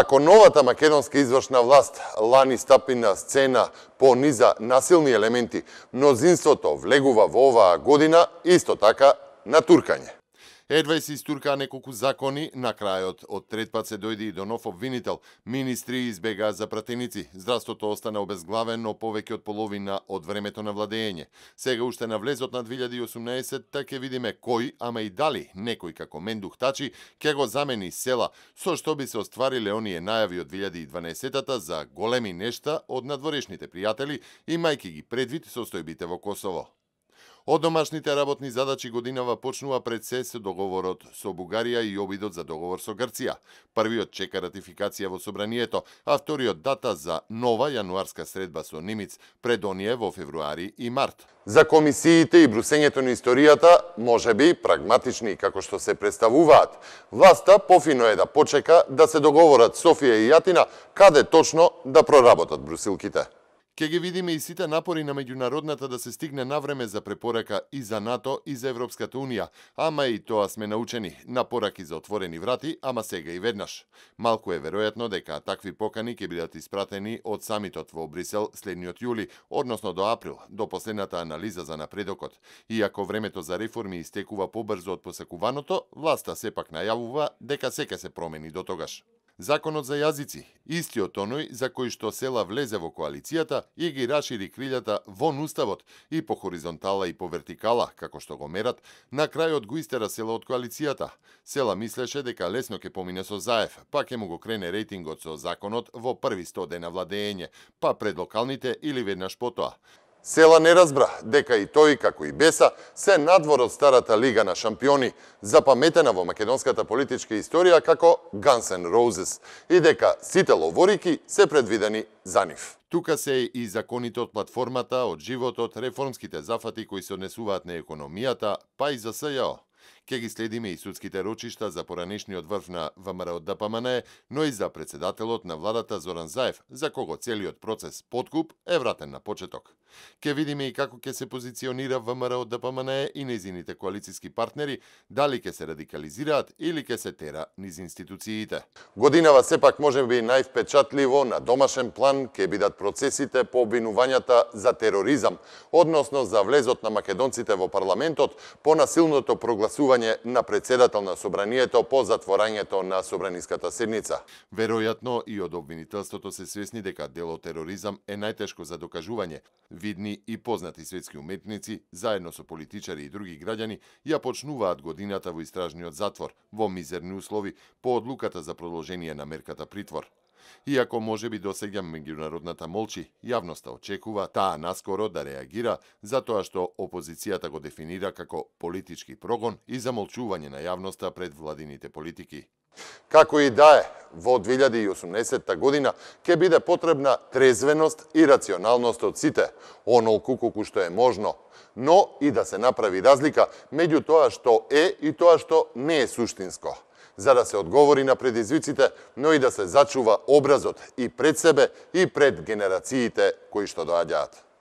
Ако новата македонска извршна власт лани стапи на сцена по низа насилни елементи, мнозинството влегува во оваа година исто така на туркање. Едва се истуркаа неколку закони, на крајот од трет пат се дојде и до нов обвинител. Министри избегаа за пратеници. Здравството остана обезглавено повеќе од половина од времето на владење. Сега уште на влезот на 2018 ќе видиме кој, ама и дали некој како Мендух Тачи ќе го замени села, со што би се оствариле оние најави од 2012-та за големи нешта од надворешните пријатели, имајќи ги предвид состојбите во Косово. Од домашните работни задачи годинава почнува пред се со договорот со Бугарија и обидот за договор со Грција. Првиот чека ратификација во собранието, а вториот дата за нова јануарска средба со Нимиц пред оние во февруари и март. За комисиите и брусењето на историјата, можеби прагматични како што се представуваат, власта пофино е да почека да се договорат Софија и Јатина каде точно да проработат брусилките. Ке ги видиме и сите напори на меѓународната да се стигне навреме за препорака и за НАТО и за Европската Унија, ама и тоа сме научени, на пораки за отворени врати, ама сега и веднаш. Малку е веројатно дека такви покани ќе бидат испратени од самитот во Брисел следниот јули, односно до април, до последната анализа за напредокот. Иако времето за реформи истекува побрзо од посакуваното, власта сепак најавува дека се ќе се промени до тогаш. Законот за јазици, истиот оној за кој што села влезе во коалицијата и ги расшири крилјата вон уставот и по хоризонтала и по вертикала, како што го мерат, на крајот го истера села од коалицијата. Села мислеше дека лесно ќе помине со Заев, па ќе му го крене рейтингот со законот во први 100 дена владење, па пред локалните или веднаш потоа. Села не разбра дека и тој, како и Беса, се надвор од старата лига на шампиони, запаметена во македонската политичка историја како Guns N' Roses, и дека сите ловорики се предвидени за нив. Тука се и законите од платформата, од животот, реформските зафати кои се однесуваат на економијата, па и за СЈО. Ке ги следиме и судските рочишта за поранешниот врв на ВМРО ДПМН, но и за председателот на владата Зоран Заев, за кого целиот процес подкуп е вратен на почеток. Ке видиме и како ќе се позиционира ВМРО ДПМН и незините коалициски партнери, дали ќе се радикализираат или ќе се тера низ институциите. Годинава сепак можеби највпечатливо на домашен план ќе бидат процесите по обвинувањата за тероризам, односно за влезот на македонците во парламентот по насилното прогласување на председател на собранието по затворањето на собраниската седница. Веројатно и од обвинителството се свесни дека дело тероризам е најтешко за докажување. Видни и познати светски уметници, заедно со политичари и други граѓани, ја почнуваат годината во истражниот затвор, во мизерни услови, по одлуката за продолжение на мерката притвор. Иако можеби досега меѓународната молчи, јавноста очекува таа наскоро да реагира за тоа што опозицијата го дефинира како политички прогон и замолчување на јавноста пред владините политики. Како и да е, во 2018 година ќе биде потребна трезвеност и рационалност од сите, онолку колку што е можно, но и да се направи разлика меѓу тоа што е и тоа што не е суштинско, за да се одговори на предизвиците, но и да се зачува образот и пред себе и пред генерациите кои што доаѓаат.